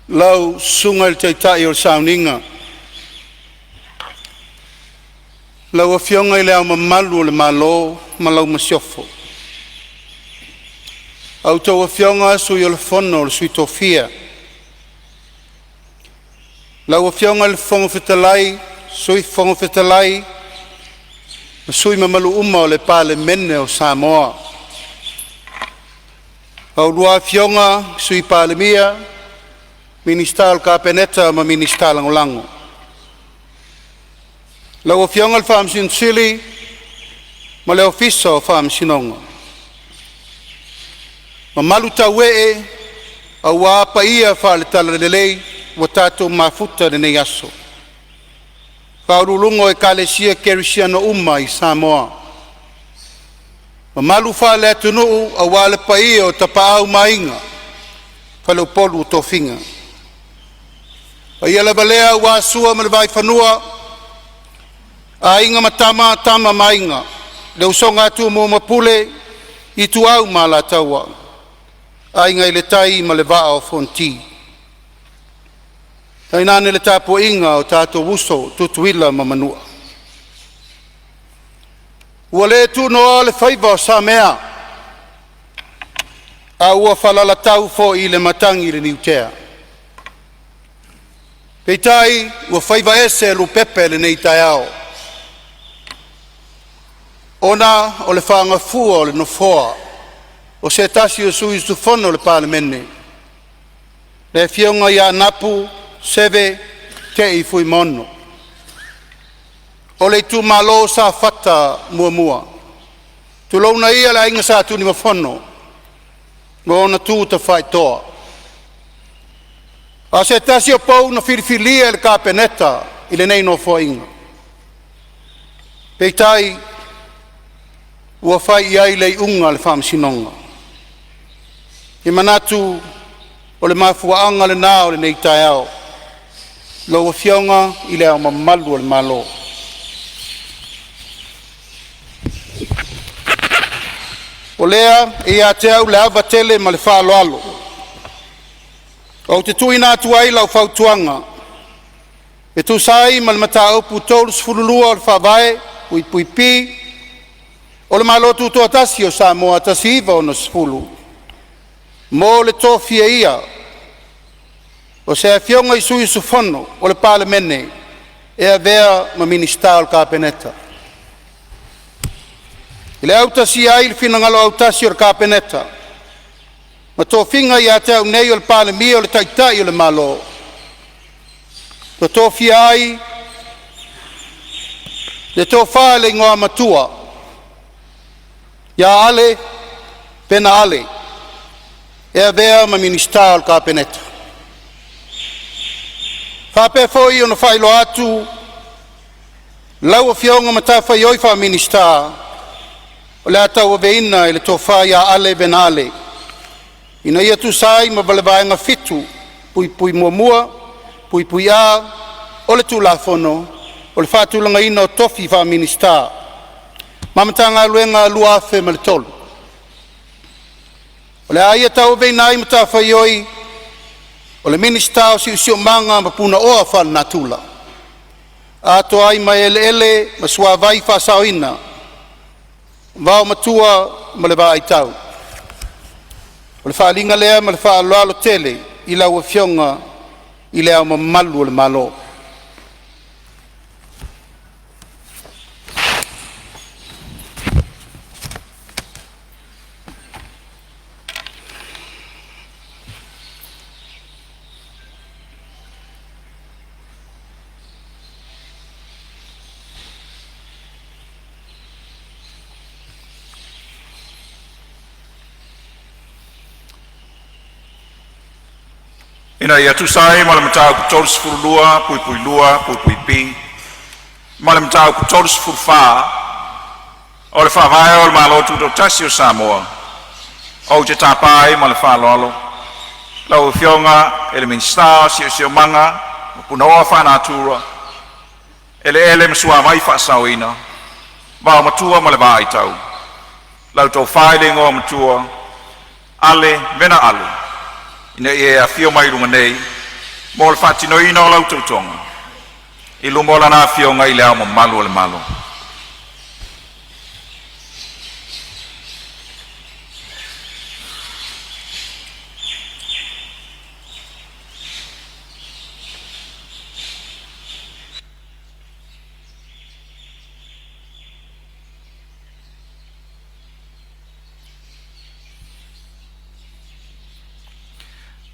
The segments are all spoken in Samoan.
Lau Susuga i le Taitai o le Sauniga, lau Afioga i Le Ao Mamalu o le Malo ma lau Masiofo, a outou Afioga i Sui o le Fono a Sui Tofia, lau Afioga i le Fofoga Fetalai, Sui Fofoga Fetalai ma sui usufono mamalu uma o le Palemene o Samoa. A oulua Afioga i le Sui Palemia, Minisita o le Kapeneta ma Minisita Lagolago. Lau Afioga i le Faamasino Sili ma le Ofisa o Faamasinoga. Mamalu tauee aua paia faale-Talalelei ua tatou mafuta i lenei aso, faauluuluga o Ekalesia Kerisiano uma i Samoa, mamalu faale-atunuu aua le paia o Tapaau ma Aiga, Faleupolu o tofiga. O le paia lava lea aua Sua ma le Vaifanua, Aiga ma Tama, Tama ma Aiga, le usoga a Tumua ma Pule, Ituau ma Alataua, Aiga i le Tai ma le Vaa o Fonoti, tainane le tapuaiga a o tatou uso, Tutuila ma Manua. Ua le tunoa le faiva o Samea, a ua falalatau foi le matagi i le niutea, peitai ua faiva ese lupepe o lenei taeao, ona o le faagafua o le Nofoa o se tasi o sui usufono o le Palemene, le Afioga ia Anapu Seve Te'i Fuimaono o le itumalo Safata 1. Tulouna ia le aiga Sa Tunumafono ma ona tu tafaitoa. A o se tasi o pou na filifilia e le Kapeneta i lenei Nofoaiga, peitai ua fai i ai le iuga a le Faamasinoga. E manatu o le mafuaaga lena o lenei taeao lau Afioga i Le Ao Mamalu o le Malo. O lea e ia te au le ava tele ma le faaaloalo ou te tuuina atu ai lau fautuaga e tusa ai ma le Mataupu 32 o le Faavae (p) o le Malo Tutoatasi o Samoa 1960 mo le tofialia o se Afioga i Sui Usufono o le Palemene e avea ma Minisita o le Kapeneta. I le autasia ai i le finagalo autasi o le Kapeneta ma tofiga ia te au nei o le Palemia o le Taitai o le Malo, ua tofia ai le Tofa i le Igoamatua Ale Vena Ale e avea ma Minisita o le Kapeneta. E faapea foi ona faailoa atu lau Afioga matafaioi faa-Minisita o le a tauaveina e le Tofa Ale Vena Ale, ina ia tusa ai ma le Vaega 7(1)(a) o le Tulafono o le Faatulagaina o Tofi Faa-Minisita ma Matagaluega 2003. O le a ia tauaveina ai matafaioi o le Minisita o Siosiomaga ma Punaoa Faalenatura, atoa ai ma eleele ma suavai faasaoina, vaomatua ma le vaai tau. O le faaaliga lea ma le faaaloalo tele i lau Afioga i Le Ao Mamalu o le Malo. Ina ia tusa ai ma le Mataupu 32(2)(b) ma le Mataupu 34 o le Faavae o le Malo Tutoatasi o Samoa, ou te tapa ai ma le faaaloalo lau Afioga i le Minisita o Siosiomaga Punaoa Faalenatura, Eleele ma Suavai Faasaoina, Vaomatua ma le Vaai Tau, lau Tofa i le Igoamatua Ale Vena Ale, ina ia e afio mai i luga nei mo le faatinoina o lau tautoga i luma o Lana Afioga i Le Ao Mamalu o le Malo.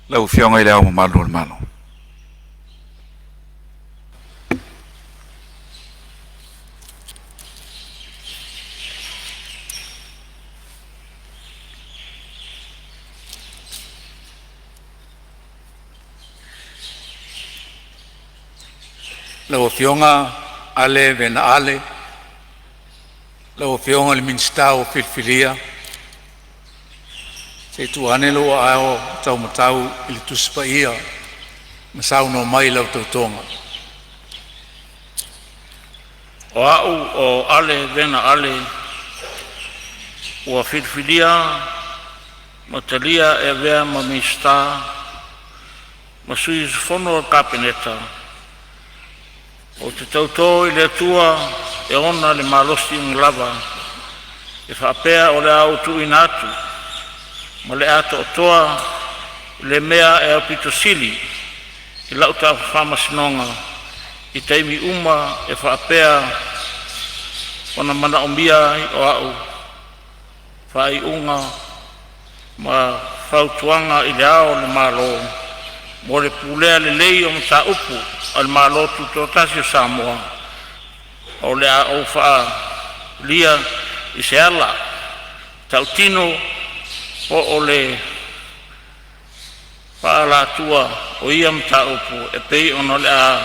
Lau Afioga i Le Ao Mamalu o le Malo. Lau Afioga Ale Vena Ale, lau Afioga i le Minisita ua filifilia, se i tuu ane lou aao taumatau i le Tusi Paia ma saunoa mai i lau tautoga. O A'u o Ale Vena Ale, ua filifilia ma talia e avea ma Minisita ma Sui Usufono o le Kapeneta, ou te tauto i le Atua e ona le malosi ugulava, e faapea o le a ou tuuina atu ma le atoatoa i le mea e aupito sili i lau faamasinoga i taimi uma e faapea ona manaomia ai o a'u faaiuga ma fautuaga i Le Ao o le Malo mo le pulea lelei o mataupu a le Malo Tutoatasi o Samoa. O le a ou faaalia i se ala tautino po o le faaalatua o ia mataupu e pei ona o le a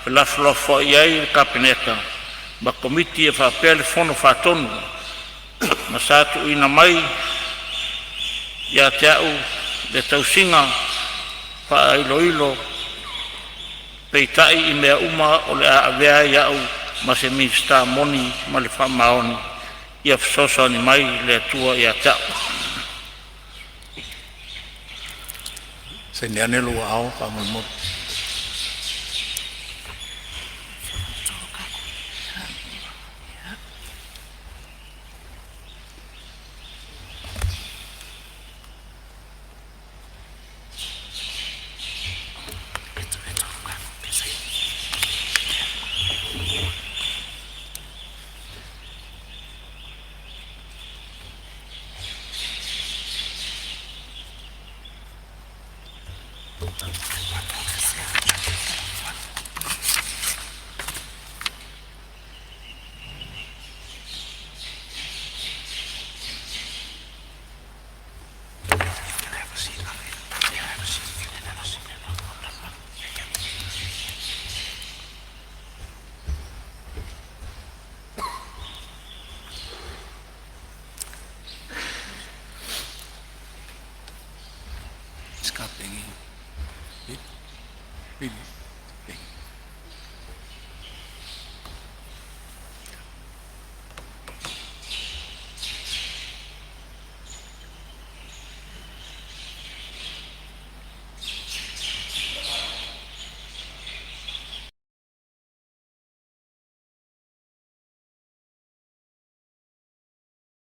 felafolafoai ai le Kapeneta ma Komiti faapea le Fono Faatonu, ma sa tuuina mai ia te a'u le tausiga faailoilo. Peitai, i mea uma o le a avea ai a'u ma se Minisita moni ma le faamaoni. Ia fesoasoani mai le Atua ia te a'u. Saini ane lou aao faamolemole.